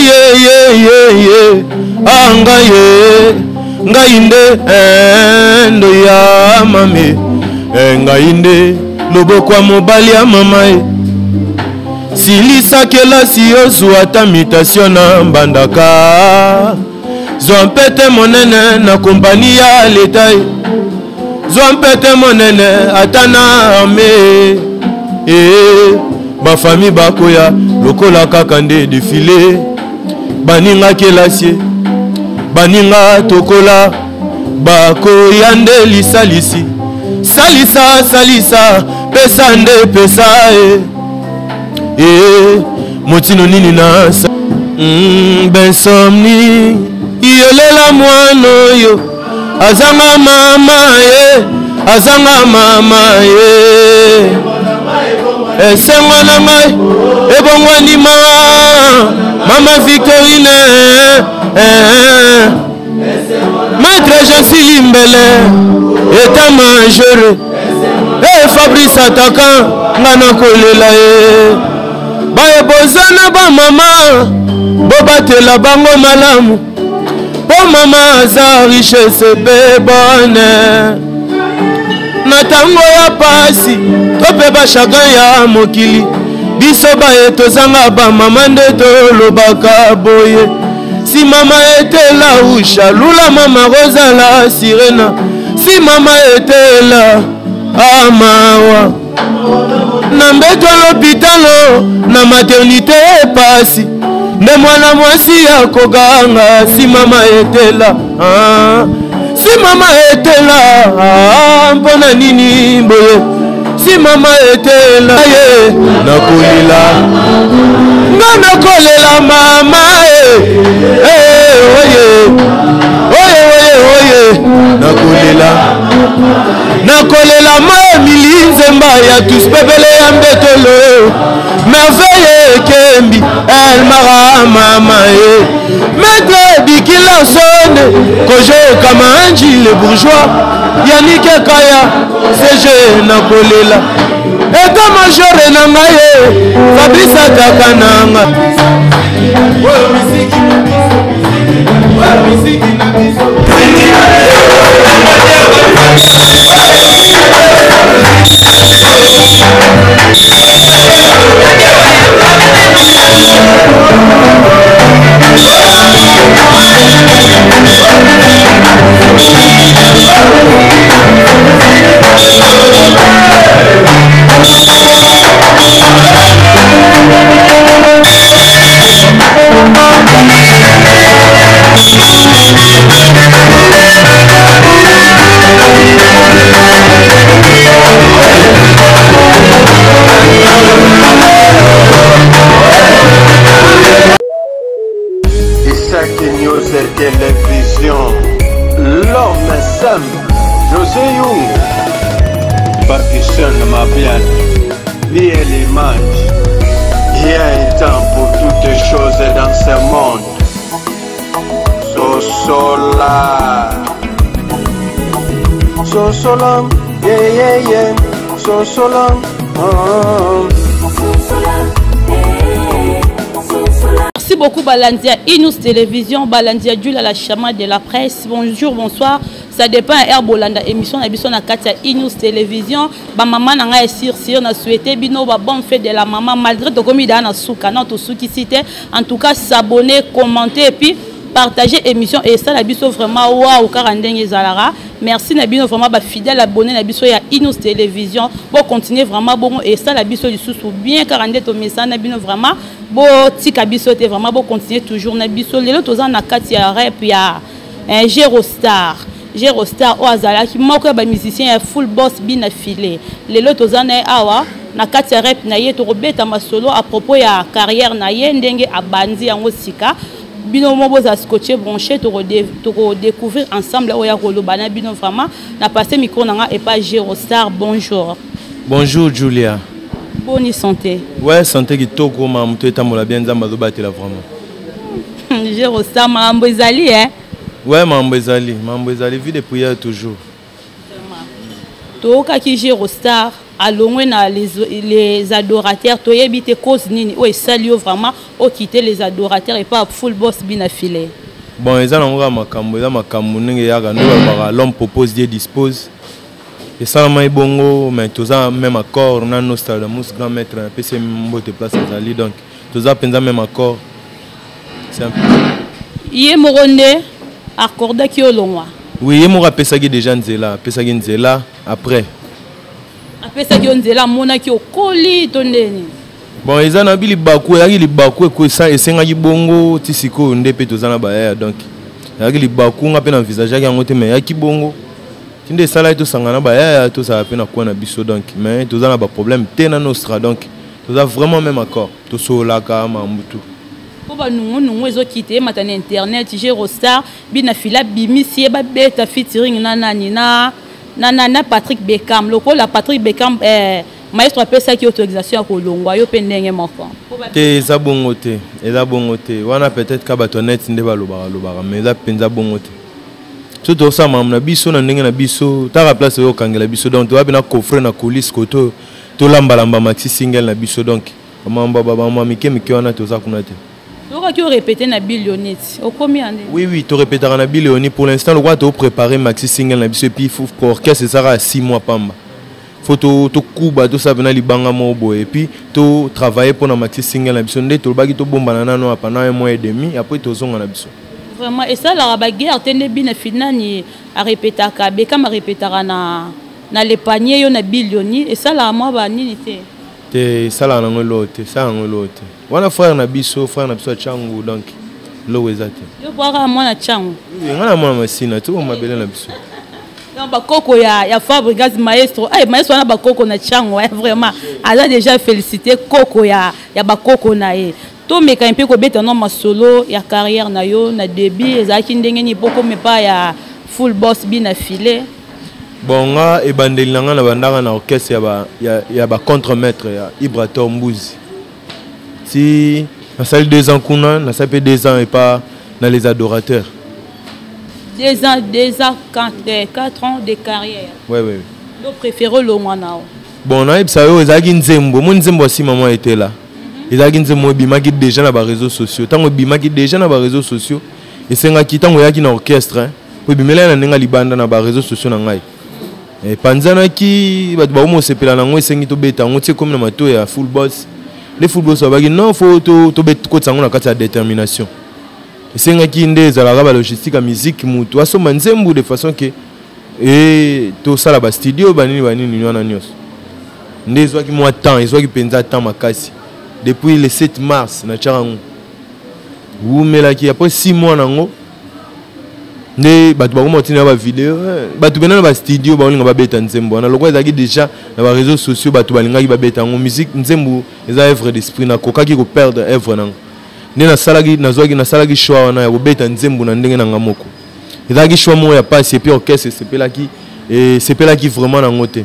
ye ye ye ye ah ngai ye ngai nde eh, ndo ya mame eh, ngai nde loboko ya mobali ya mama ye silisa kelasi ozwa ata mutation na mbandaka zwa mpete monene na kompani ya leta ye zwa mpete monene ata na arme ee eh, bafami bakoya lokola kaka nde defile baninga kelasi baninga tokola bakoya nde lisalisi salisa salisa pesa nde pesa e eh. Motino nini na bensomni iyolela mwana oyo azanga mama ye azanga mama ye esengo na ngai ebongwani ma mama victorine eh, maître jansi limbele état major e fabrice ataka nga nakolela ye baye boza na bamama bobatela bango malamu mpo mama aza richesse mpe bonheur na ntango ya pasi to mpe bachagrin ya mokili biso baye tozanga bamama nde tolobaka boye si mama etela usha lula mama rozala sirena si mama etela amawa na mbeto ya lopitalo na maternite epasi nde mwana mwasi ya koganga si mama etela ah, si mama etela ah, mpo na nini boye si mama etela ye nakolela nga nakolela mama e eh, oye oye oye oye nakolela nakolela ma emili nzemba ya tous pepele ya mbetolo merveille ekembi elmara mama e maître bikilarsone kojo kamanji le bourgeois yanike kaya cg nakolela eta majore na ngai e fabrice ataka na nga oyo misiki oyo misiki na biso. Isaac News Télévision, l'homme simple, José Young, Pakistan Mabian, VL Image. Il y a un temps pour toutes choses dans ce monde. Sosola. Sosola, yeah, yeah, yeah. Sosola, oh. Merci beaucoup Balandia Inous Télévision, Balandia Dula la chama de la presse. Bonjour, bonsoir. Ça dépend à Bolanda émission na biso na kati ya Inous Télévision. Ba maman na ngai sur sur na souhaiter bino ba bonne fête de la maman malgré tokomi da na suka na to suki cité. En tout cas, s'abonner, commenter et puis partager émission et ça la biso vraiment waouh kaka ndenge ezalaka. Merci na bino vraiment ba fidèle abonné na biso ya Inous Télévision. Bo continuer vraiment bongo et ça la biso lisusu bien kaka nde tomesana bino vraiment botika biso te vraiment bo continuer toujours na biso. Lelo toza na kati ya rep ya eh, Gero Star. Gero Star oyo azalaki moko ya ba musicien ya full boss bina filet. Lelo toza na ye awa na kati ya rep na ye, tokobeta masolo à propos ya carrière na ye ndenge abandi yango sika. Bino mo boza scotché branché, toko découvrir ensemble oyo ya koloba na bino vraiment. Na passé micro na nga et pas Gero Star. Bonjour. Bonjour Julia. Bonne santé. Ouais, santé kitoko, ma mutu etambola bien, Nzambe azobatela vraiment. Gero Star, makambo ezali hein. Ouais, makambo ezali, makambo ezali, vie de prière toujours. Toyokaki Gero Star. Alongwe na les adorateurs, toyebi te cause nini oyo esali yo vraiment okite les adorateurs epa full boss bina filet. Bon, eza nango kaka makambo, eza makambo ndenge eyaka, nde balobaka l'homme propose, Dieu dispose. Esalamaki bongo, mais toza même accord na Nostradamus, grand maître, napesi ye mbote place azali, donc toza mpenza même accord. C'est un peu Ye moko nde accordaki yo longwa? Oui, ye moko apesaki déjà nzela, apesaki nzela après. Apesaki yo nzela, amonaki okoli to ndeni? Bon, eza na bi libaku, ezalaki libaku esengaki bongo ti sikoyo nde mpe toza na bayaya, donc ezalaki libaku, nga mpe na envisageaki yango te, mais eyaki bongo ti nde esalaki tosangana na bayaya, tozala mpe na coin na biso, donc mais toza na baproblème te na Nostra, donc toza vraiment même accord, tosololaka makambo tout. Mpo banungunungu ezokita emata na internet, Gerostar bina fila bimisi ye babeta featuring na nani na Patrick Beckham, lokola Patrick Beckham maestro apesaki autorisation ya kolongwa yo mpe ndenge moko. Te, eza bongo te, eza bongo te wana, peut-être ka bato ya net nde balobaka lobaka, mais eza mpenza bongo te. So tozosala makambo na biso na ndenge na biso, taka place oyo okangela biso, donc toza mpe na coffret na coulisse koto tolambalamba maxi single na biso, donc bamamba bamama mike mike wana toza kuna te. Tokaki orépété na Bilionit, okomi ya ndenge? Oui, oui, torépétaka na Bilionit pour l'instant, lokola topréparé maxi single na biso, et puis faut orchestre ezaka ya 6 mois pamba, faut tokuba tosala mpena libanga moko boye, et puis totravaille mpona maxi single na biso, nde tolobaki tobombana nano pendant un mois et demi, après tozonga na biso. Vraiment esalaka baguerre te nde bina finani arépétaka, Bekam arépétaka na le panier, yo na Bilioni, esalaka mwa banini te? Te, esalaka nango eloko te, esalaka nango eloko te wana, frère na biso, frère na biso ya Tshangu, donc eloko eza te. Yo bwaka mwana Tshangu? Nga na mwana Masina, toko mabele na biso. Donc bakoko ya Fabregas maestro, ay maestro wana bakoko na Tshangu, vraiment aza déjà félicité koko ya bakoko na ye. Tomeka mpe kobeta no masolo ya carrière na yo na début, ezalaki ndenge nini po koma epai ya full boss bina filet? Bon, nga ebandeli na nga na bandaka na orchestre ya ba contre-maître ya Ibrator Mbuzi. Ti nasali 2 ans kuna, nasali mpe 2 ans epa na les adorateurs. 2 ans, 2 ans, 4 ans de carrière. Ouais, ouais, ouais. Donc préféré longwa na yo? Bon, nayebisa yo, ezalaki nzembo, mo nzembo ya nsima mwa etela. Ezalaki nzembo ebimaki déjà na ba réseaux sociaux. Ntango ebimaki déjà na ba réseaux sociaux, esengaki ntango eyaki na orchestre, hein, po ebimelaki na ndenge ya libanda na ba réseaux sociaux na ngai. Epanzanaki, bato bakoma kosepela nango, esengi tobeta yango ti ekomi na matoyi ya full boss. Nde full boss babaki non, faut tobeta yango na kati ya détermination. Esengaki nde ezalaka ba logistique ya musique, mutu asomba nzembo de façon que e tosala ba studio banini banini wana nyonso. Nde ezwaki mwa temps, ezwaki mpenza temps makasi. Depuis le 7 mars natiaka yango, wumelaki après 6 mois nango nde bato bakoma kotinda ba video, bato pena na ba studio baolinga babeta nzembo wana, lokola ezalaki déjà na ba réseaux sociaux, bato balingaki babeta yango. Musique, nzembo eza œuvre d'esprit, nakokaki koperdre œuvre nango, nde nasalaki, nazwaki, nasalaki choix wana ya kobeta nzembo na ndenge na nga moko. Ezalaki choix moko ya pasi, et puis orchestre esepelaki vraiment nango te.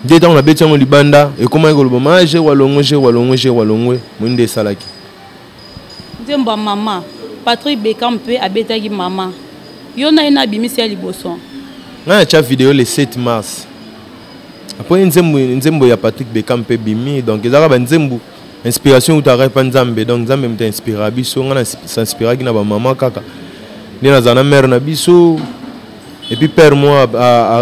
Nde ntango nabeti yango libanda, ekomaki koloba ma Gero alongwe, Gero alongwe, Gero alongwe, moi nde esalaki. Nzembo ya mama Patrick Beckham mpe abetaki mama, yo na ye na abimisi ya liboso? Ngai natya video le 7 mars, après nzembo ya Patrick Beckham mpe bimi, donc ezalaka banzembo inspiration eutaka epa Nzambe, donc Nzambe moto inspira biso. Ngai nasinspiraki na bamama kaka nde nazala na mare na biso, et puis père moi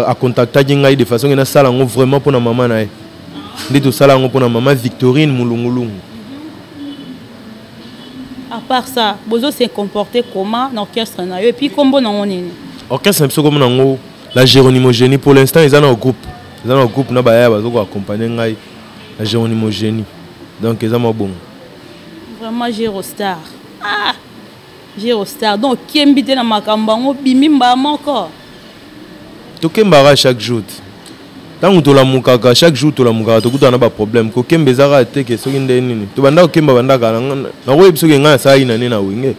acontactaki ngai de façon ke nasala yango vraiment mpona mama na ye, nde tosala yango mpona mama Victorine Mulungulungu. À part ça, bozo se comporter comment na orchestre na yo, et puis kombo nango nini? Orchestre na biso kombo nango la Géronimogénie. Pour l'instant eza na groupe, eza na groupe na bayaya bazo koaccompagne ngai, la Géronimogénie, donc eza mwa bongo. Vraiment Géro Star, ah Géro Star, donc kembi te na makambo yango bimi mbala moko. Tokembaka chaque jour te, ntango tolamukaka chaque jour, tolamukaka tokutana na baproblème. Kokemba ezaka te ke soki nde nini tobanda kokemba, bandaka nakoyebi soki ngai nasalaki na nde na Wenge,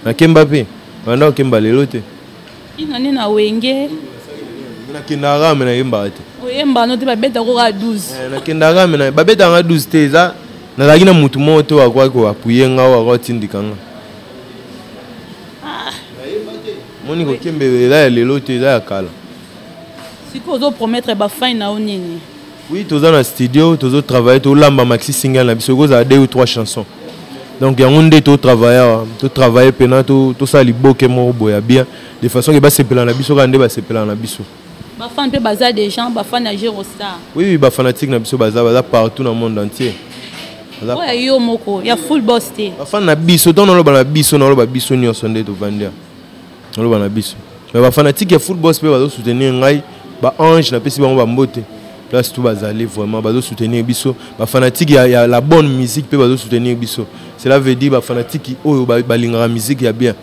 nakemba mpe banda kokemba lelo te. Ina nde na Wenge? Nakendaka me nayembaka te. Oyemba no te, babetaka kaka 12? Nakendaka me babetaka 12 te, eza nazalaki na motu moko te akoki koappuyer nga oyo akotindika nga. Moni kokemba eza ya lelo te, eza ya kala. Sikoyo ozopromettre bafans na yo nini? Oui, toza na studio, tozo travailler, tolamba maxi single na biso, ekozala deux ou trois chansons. Donc yango nde totravaille awa, totravaille mpena, tosala liboke moko boye ya bien, de façon ke basepela na biso kaka nde basepela na biso. Bafan mpe baza des gens, bafan ya Gero Star? Oui, bafanatique na biso baza partout na monde entier. Oyo ya yo moko ya full boss te? Bafan na biso, ntango naloba na biso, naloba biso nyonso nde tovandi awa, naloba na biso. Mais bafanatique ya full boss mpe bazosoutenir ngai, baange napesi bango bambote place tout bazali, vraiment bazosoutenir biso. Bafanatique ya la bonne musique mpe bazosoutenir biso, cela veut dire bafanatique oyo balingaka musique ya bien.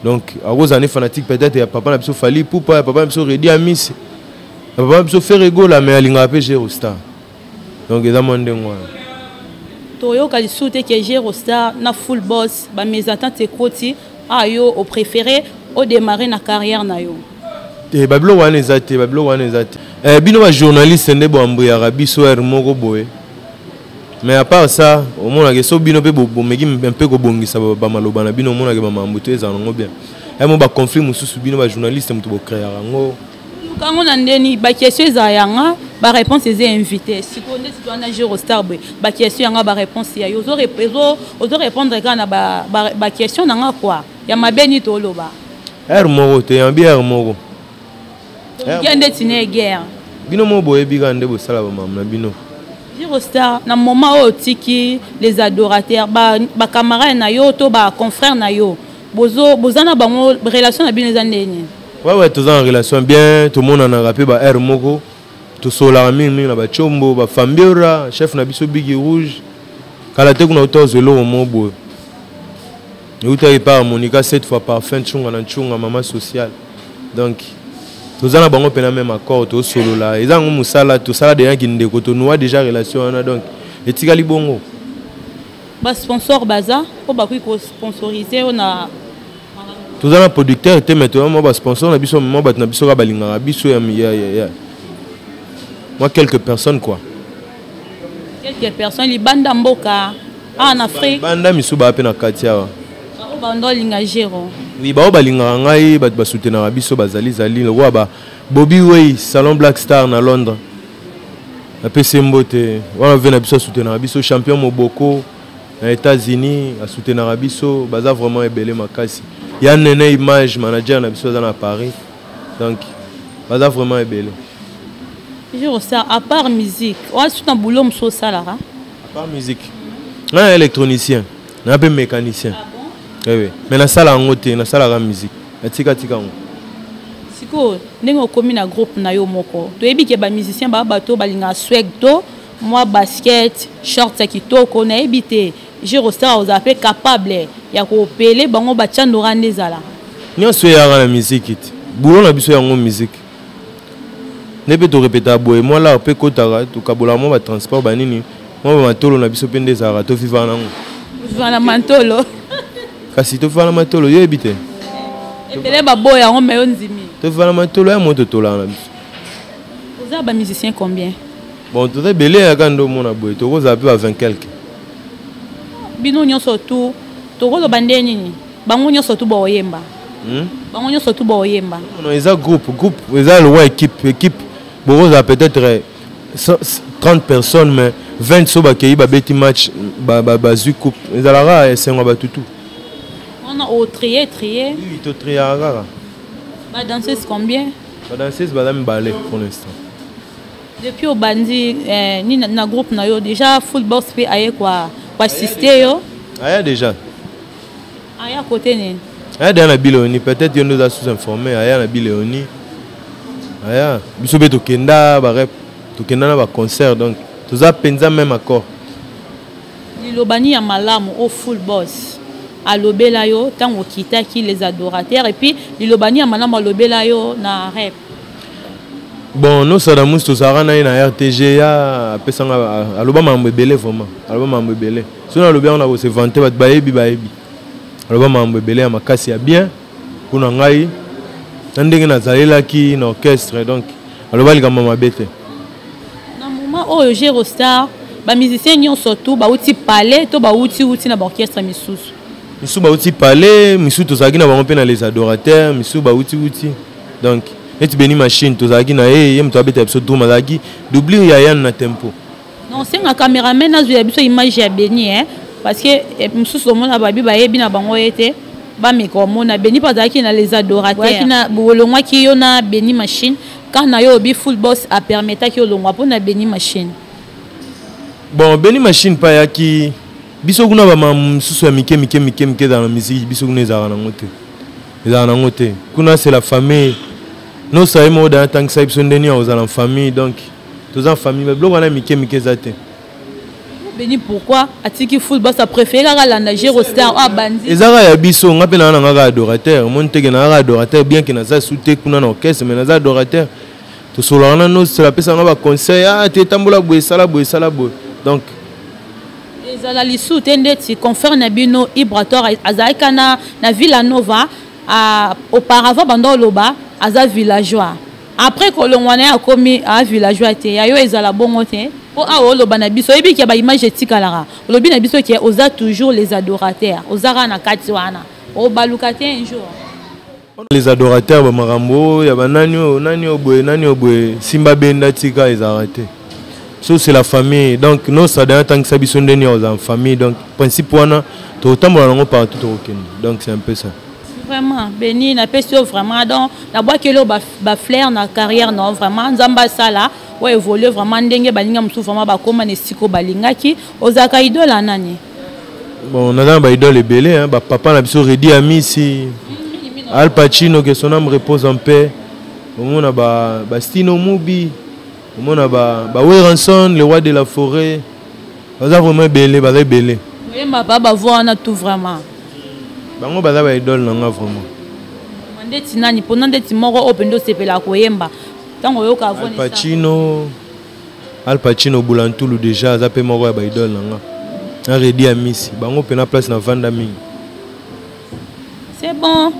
Donc akozala ne fanatique peut-être ya papa na biso Fally Ipupa, ya papa na biso Redi Amisi, ya papa na biso Ferre Gola, mais alingaka mpe Gero Star. Donc eza mwa ndenge wana. Toyoka lisusu te ke Gero Star na full boss bamésentente ekoti ayo, opréféré odémarrer na carrière na yo? Te, babiloko wana eza te, babiloko wana eza te. Bino bajournaliste nde boambuyaka biso ere moko boye, mais à part ça, omonake so bino mpe bomeki mpe kobongisa bamaloba na bino, omonake bamambo to ezala nango bien. Mo baconflit mosusu, bino bajournaliste moto bocréaka yango. Lukango na ndeni baquestion ezala yanga, baréponse eza invité. Sikoyo nde sikoyo wana Gero Star boye, baquestion yanga, baréponse ya yo, ozorépondre kaka na baquestion na nga kua ya mabe nini toloba? Ere moko te, yambi ere moko. Guerre ndeti ne guerre. Bino mo boyebi kaka nde bosala bamama na bino. Gero Star, na moment oyo otiki les adorateurs, bacamarade na yo to baconfrère na yo, boza na bango, relation na bino eza ndeni? Ouais, toza na relation bien, tomonanaka mpe ba aire moko, tosololaka mingimingi na bachombo, bafambiora, chef na biso Bigi Rouge. Kala te kuna uta ozwa eloko moko boye eutaki par Monica cette fois, parfum nchunga na nchunga, mama sociale. Donc toza na bango mpena même accord, tosolola, eza yango mosala tosala deja kindeko, tonoa déjà relation wana, donc etikali bongo. Basponsor baza mpo bakoki kosponsorize oyo na? Toza na producteur te, mais toza mwa basponsor na biso, mwa bato na biso kaka balingaka biso ya mwa quelques personnes quoi. Quelques personnes libanda mboka, awa na Afrique? Banda misu baa mpe na kati awa. Oyo banda olinga Gero? Oui, bao balingaka ngai, bato basoutenaka biso bazali zali lokola ba Bobby Way, Salon Black Star na Londres, napesi ye mbote wana. Ve na biso asoutenaka biso, champion Moboko na États-Unis asoutenaka biso, baza vraiment ebele makasi. Ya Nene Image, manager na biso aza na Paris, donc baza vraiment ebele. Gero Star, à part musique, oa susu na boulot mosusu osalaka? À part musique, ngai na électronicien, na mpe mécanicien. Ah bon? Oui, mais nasala yango te, nasalaka musique, natikatika yango. Sikoyo ndenge okomi na groupe na yo moko, toyebi ke bamusicien baa bato balingaka swag to mwa basket, short ya kitoko. Nayebi te, Gero Star ozala mpe capable ya kopele bango batya ndora nde ezala? Nyonso eyaka na musique te, boulot na biso yango musique nde mpe torepetaka boye, mwa lar mpe ekotaka, tokabolaka mwa batransport banini, mwa bamatolo na biso mpe nde ezalaka, tovivaka nango. Ozwa na mantolo? Kasi tovivaka na matolo, yo yebi te. Ebele baboya yango, me yo ndimi. Tovivaka na matolo ya mo totolaka na biso. Oza bamusicien combien? Bon, toza ebele yaka nde omona boye, tokozala mpe ba 20 quelque. Bino nyonso tu tokoloba nde nini? Bango nyonso tu baoyemba? Bango nyonso tu baoyemba? Non, eza groupe, groupe eza lokwa équipe. Équipe bokozala peut-être 30 personnes, mais 20 so bakei, babeti match, bazwi coupe, ezalaka esengo ya batutu. Wana otrie trie? Oui, totriaka kaka. Badanseuse combien? Badanseuse baza mibale pour l'instant. Depuis obandi ni na groupe na yo déjà, full box mpe aye kwa koassiste yo? Aya déjà. Aya kote nini? Aya déjà na Bileoni, peut-être yo nde oza sous informé. Aya na Bileoni, aya biso mpe tokenda barep, tokenda na baconcert, donc toza mpenza même accord. Liloba ni ya malamu o full boss alobela yo ntango okitaki les adorateurs, et puis liloba ni ya malamu alobela yo na rep? Bon, Nosadamus, tozalaka na ye na RTG, ya apesanga, aloba makambo ebele, vraiment aloba makambo ebele. Soki nalobi yango na kose vanter, bato bayebi, bayebi. Aloba makambo ebele ya makasi ya bien mpona ngai na ndenge nazalelaki na orchestre, donc aloba likambo mabe te. Na moment oyo, Gero Star, bamusicien nyonso tu bauti palais to bauti uti na baorchestre misusu? Misusu bauti palais, misusu tozalaki na bango mpe na les adorateurs, misusu bauti uti. Donc Neti Beni Machine tozalaki na ye, ye moto abeta biso drum, azalaki doublure ya Yann na tempo. Non, senga cameraman azwa ya biso image ya Beni hein, parce que eh, mosusu omona babi bayebi na bango ye te, bameka omona Beni mpe azalaki na les adorateurs na bolongwaki yo na Beni Machine quand na yo obi full boss apermetaki olongwa mpo na Beni Machine. Bon, Beni Machine mpe ayaki biso kuna, bamama mosusu ya mike mike mike mike ezala na miziki, biso kuna ezalaka nango te, ezalaka nango te. Kuna c'est la famille nosa, ye moko dana atangisa biso ndeni ya kozala na famille, donc toza famille, mais biloko wana mike mike eza te. Beni pourquoi atiki full boss, a préféré kaka landa Gero Star oyo abandi? Eza kaka ya biso. Nga mpe naa na nga kaka adorateur, omoni teke naa kaka adorateur, bien ke naza su te kuna na orchestre, mais naza adorateur. Tosolaka na nosala, apesaka nga baconseil: ah te, etambola boye, esala boye, esala boye, donc. Ezala lisusu te ndeti confrère na bino Ibrator azalaki na Villa Nova auparavant, banda oloba aza villageois, après kolongwa na ye akomi a villageois te. Ya yo ezala bongo te, mpo awa oloba na biso, oyebi ke baimage etikalaka, olobi na biso ke oza toujours les adorateurs, oza kaka na kati wana, obaluka te un jour? Les adorateurs, bamakambo ya banani oyo, nani oyo boye, nani oyo boye, simba benda tika, ezalaka te. So c'est la famille, donc nosada atangisa biso ndeni ya kozala famille, donc principe wana tokotambola nango partout tokokende, donc c'est un peu ça. Vraiment Beni, napesi yo vraiment, donc nabwakeli yo bafleur na carrière na yo. Vraiment Nzambe asala oyo évolue vraiment ndenge baninga mosusu vraiment bakóma na esika oyo balingaki. Ozalaka idole ya nani? Bon, naza na baidole ebele, bapapa na biso Redi Amisi, Al Pacino, que son âme repose en paix, omona bastino Mubi, omona baWerrason, le roi de la forêt, baza vraiment ebele, baza ebele. Oyemba pa bavoix wana tout vraiment? Bango baza baidole na nga vraiment. Ndeti nani mpona ndeti moko oyo mpenza osepelaka koyemba ntango oyoka? Al Pacino, Al Pacino Bulantulu déjà aza mpe moko ya baidole na nga, na Redi Amisi, bango mpena place na vanda mingi. C'est bon,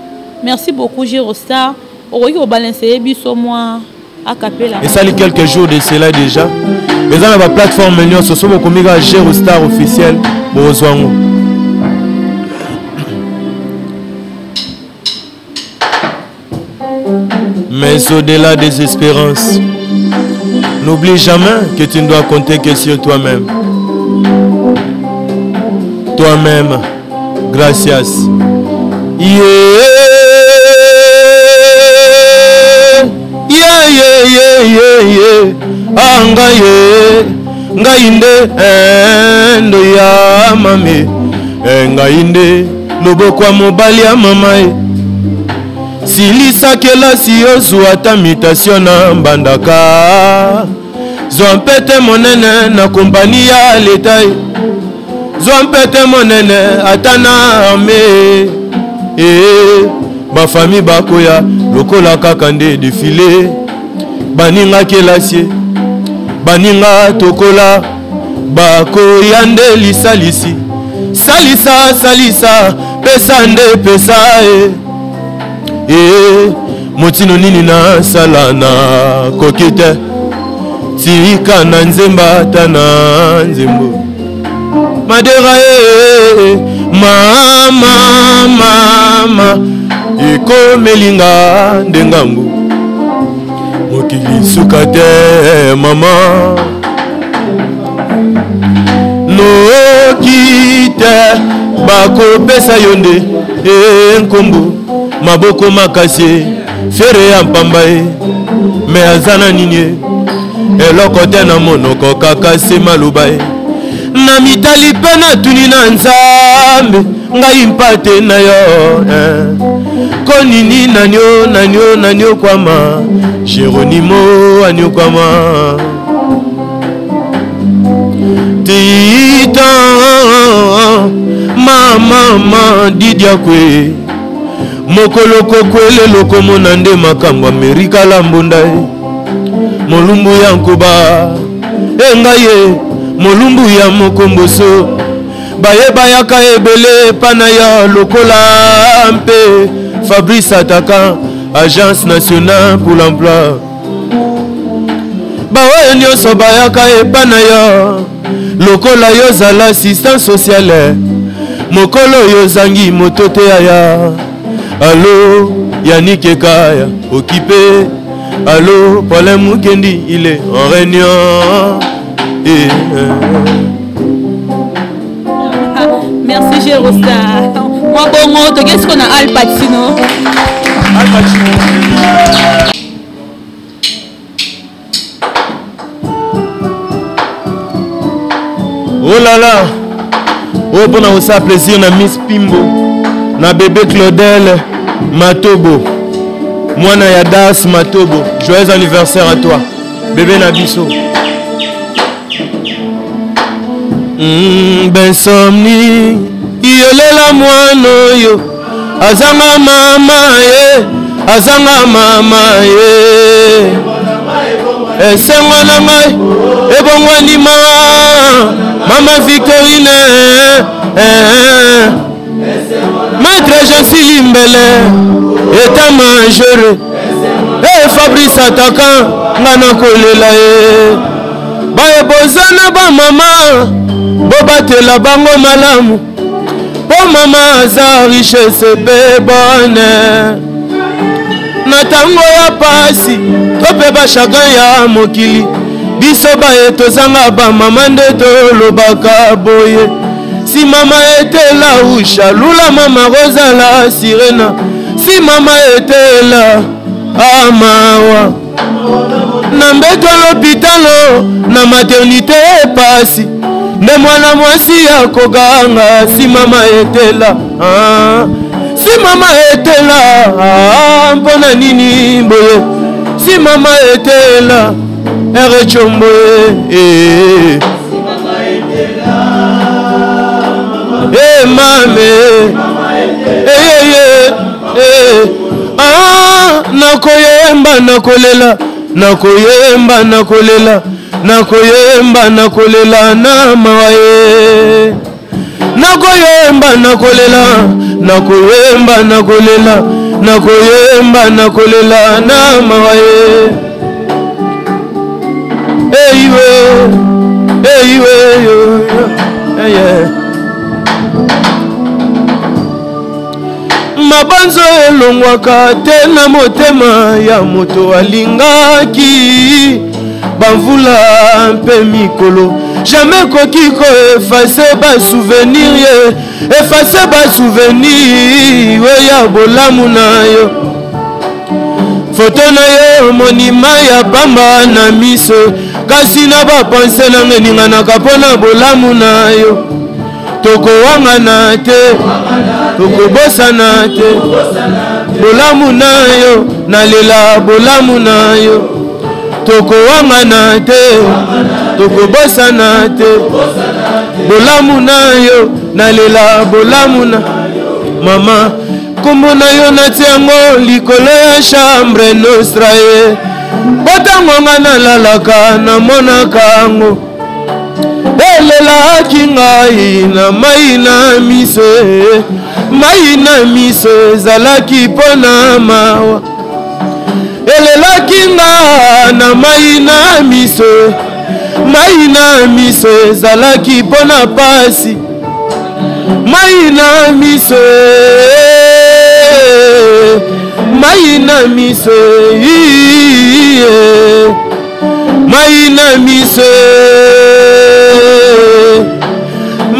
merci beaucoup Giro Star. Okoki kobalanse ye biso mwa akapela? Esali quelques jours de cela déjà, eza na baplateforme nyonso. So bokomi kaka Gero Star officiel, bokozwa yango. Mais au-delà des espérances, n'oublie jamais que tu ne dois compter que sur toi-même. Toi-même, gracias. Yeah, yeah, yeah, yeah, yeah, yeah. Ah, ngai ye, ngai nde endo ya mame, eh, ngai nde loboko ya mobali ya mama ye. Silisa kelasi, ozwa ata mutation na Mbandaka, zwa mpete monene na kompani ya leta ye, zwa mpete monene ata na arme e, bafami bakoya lokola kaka nde defile. Baninga kelasi, baninga tokola, bakoya nde lisalisi. Salisa, salisa, pesa nde pesa e, e motino nini nasala, nakoki te, tika na nzemba ata na nzembo madera e, mama mama ekomelinga nde ngambo mokili suka te, mama noki te bakopesa yo nde e nkombo maboko makasi. Fere ya mpamba ye, me aza na nini ye? Eloko te na monoko, kaka se maloba ye. Na mitali mpe natuni na Nzambe: ngai mpate na yo eh. Konini nanio nanio naniokwama, Geronimo aniokwama Titan, mama Didiakwe, mokolo kokwele lokomona nde makambo. Amerika la mbunda ye, molumbu ya nkoba engai ye, molumbu ya mokomboso, baye bayaka ebele epa na ya lokola mpe Fabrice Ataka, Agence nationale pour l'emploi, baoyo nyonso bayaka epa na yo lokola yo ozala assistant sociale. Mokolo oyo ozangi moto te, aya alo Yanike Kaya okipe. Allo, Paulin Mukendi, il est en réunion. Eh, Merci Jerosa. Moi bongo, qu'est-ce qu'on a Al Pacino? Al Pacino. Oh là là oyo mpo na kosala plaisir na miss pimbo na bebe claudel matobo mwana ya das matobo joyeux anniversaire à toi bebe na biso Bensomni yolela mwana oyo azanga mama ye azanga mama ye esengo na ngai ebongwani ma mama victorine eh, maître Jean Mbele état major e Fabrice Atakan nga nakolela ye baye boza na bamama bobatela bango malamu mpo mama aza richesse mpe bonheur na ntango ya pasi to mpe bachagrin ya mokili biso baye tozanga bamama nde tolobaka boye si mama etela usha lula mama kozala sirena si mama etela amawa na mbeto ya lopitalo na maternite epasi nde mwana mwasi ya koganga si mama etela ah. Si mama etela ah, mpo na nini boye si mama etela ere combo eh. Eh, mame eh, eh, eh. Ah, nakoyemba nakolela nakoyemba nakolela nakoyemba nakolela na mawa ye nakoyemba nakolela nakoyemba nakolela nakoyemba nakolela na mawa ye eiwe eiwe eye mabanzo elongwaka te na motema ya moto alingaki bamvula mpe mikolo jamais koki koefase basouvenir ye efase basouvenir oyo ya bolamu na yo foto na yo monima ya pamba na miso kasi na bapense nanga eninganaka mpo na bolamu na yo tokowangana te tokobosana te bolamu na yo nalela bolamu na yo tokowangana te tokobosana te bolamu na yo nalela bolamu na mama nkombo na yo natia yango likolo ya chambre nostra ye mpo ntango nga nalalaka namonaka yango elelaki ngai na mai na miso mai na miso ezalaki mpo na mawa elelaki nga na mai na miso mai na miso ezalaki mpo na pasi mai na miso mai na miso mai na miso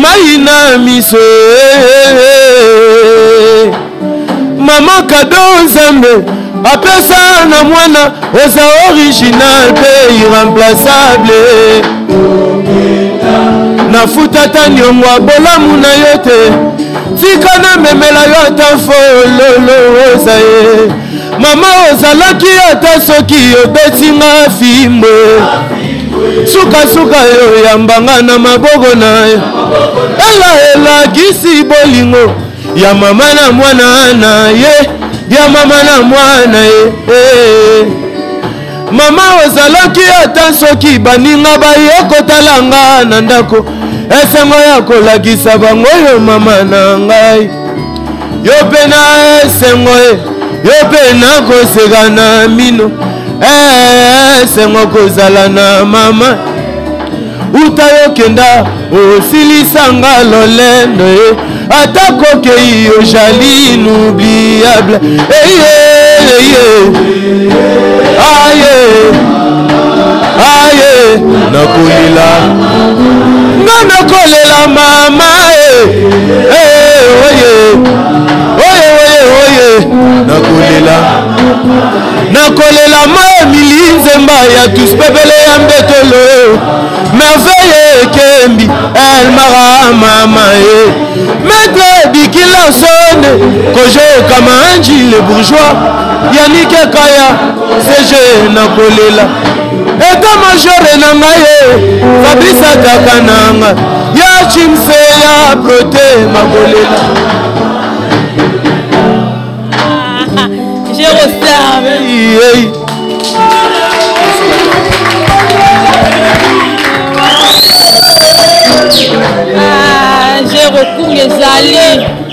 mai na miso mama kado nzambe apesa na mwana oza original mpe irremplaçable nafuta ata niongo ya bolamu na yo te tika namemela yo ata fololo oza ye mama ozalaki ata soki obeti nga fimbo sukasuka yo yambanga na maboko na yo ela elakisi bolingo ya mama na mwana na ye ya mama na mwana ye eh. Mama ozalaki ata soki baninga baye kotala nga na ndako esengo ya kolakisa bango yo mama na ngai yo mpe na esengo e yo mpe na koseka na mino esengo kozala na mama uta yokenda osilisanga lolendo ye ata kokei yo jali inoubliable eye eye. Aye aye, nakolela nga, nakolela mama e eh, oye oye oye oye, nakolela, nakolela ma Emili Nzemba ya tous pepele ya mbetolo, Merveille Ekembi, Elmara mama e Maître Bikila Sone, Kojo Kamanji le bourgeois, Yannick Kaya CG, nakolela état major na ngai ye Fabrice Ataka nanga ya Chimse ya Prote, makolela. Jérostar. Hey. Ah, Jero Kung ezali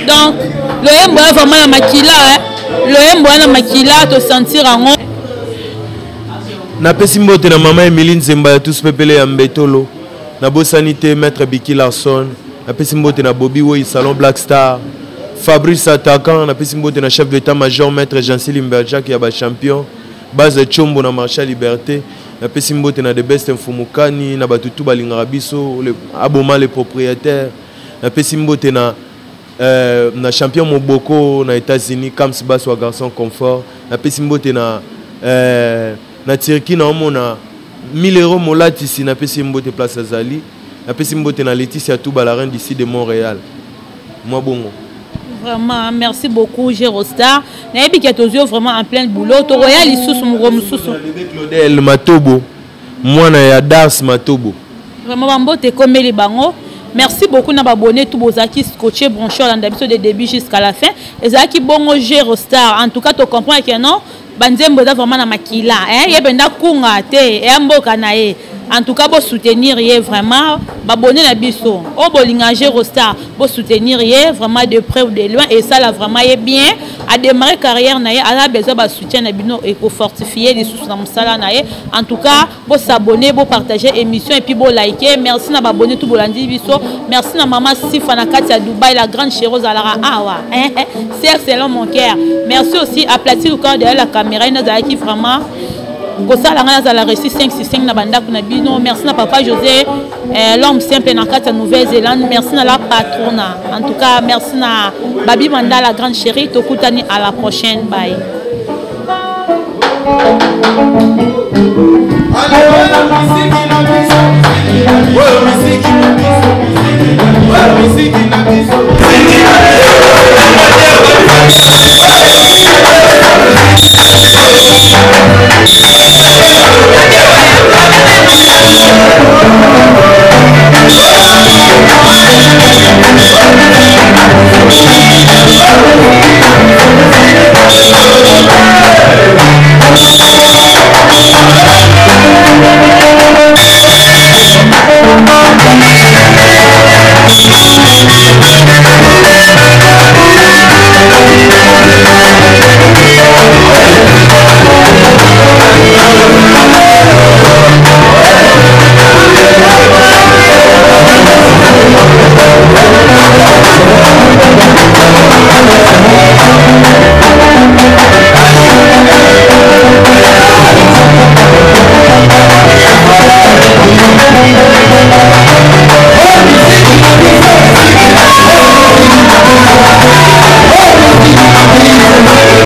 donc loyembo ya vraiment ya makila, hein? Loyembo wana makila, tosentir yango. Napesi mbote na mama Emili Nzemba ya tous pepele ya mbetolo. Nabosani te Maître Biki Larson. Napesi mbote na Bobi Woi, Salon Black Star, Fabrice Attaquant. Napesi mbote na chef d'état major Maître Jansi Limberjak ya bachampion base Chombo na Marchal Liberté. Napesi mbote na The Best Mfumukani, na bato tu balingaka biso, aboma le propriétaire. Napesi mbote na champion Moboko na États-Unis, Kams Baswa, garçon confort. Napesi mbote na Turquie, naomona 1000 € molatisi. Napesi mbote place azali. Napesi mbote na Laetitia Touba, la reine d'ici de Montréal, mwa bongo. Vraiment, merci beaucoup Jérostar. Nayebi ke tozwi vraiment en plein boulot, tokoya lisusu moko mosusu. Claudel Matobo, mwana ya Dars Matobo. Vraiment, bambote ekomeli bango. Merci beaucoup na babone tout bozalaki scotché, branché, olanda biso de début jusqu'à la fin. Ezalaki bongo Jérostar. En tout cas, tocomprendre ke non, banzembo eza vraiment na makila, hein? Ye mpenza kunga te, eya mboka na ye. En tout cas, bosoutenir ye vraiment, babone na biso oyo bolinga Jérostar, bosoutenir ye vraiment de près ou de loin, esala vraiment ye bien. Adémarrer carrière na ye, aza besoin basoutien na bino, ekofortifie lisusu na mosala na ye. En tout cas, bosabonner, bopartager émission et puis bolike. Merci na babone tout bolandi biso. Merci na mama Sifa na kati ya Dubai, la grande chérie ozalaka awa, c'est selon mon cœur. Merci aussi à Platine Luka derrière la caméra, ye nazalaki vraiment kosala ngai nazala reçu 565 na bandako na bino. Merci na papa José, l'homme simple na kati ya Nouvelle-Zélande. Merci na la patrona. En tout cas, merci na Babi Manda, la grande chérie. Tokutani à la prochaine, bye. Oyo misiki na biso, oyo misiki na biso, oyo misiki na biso.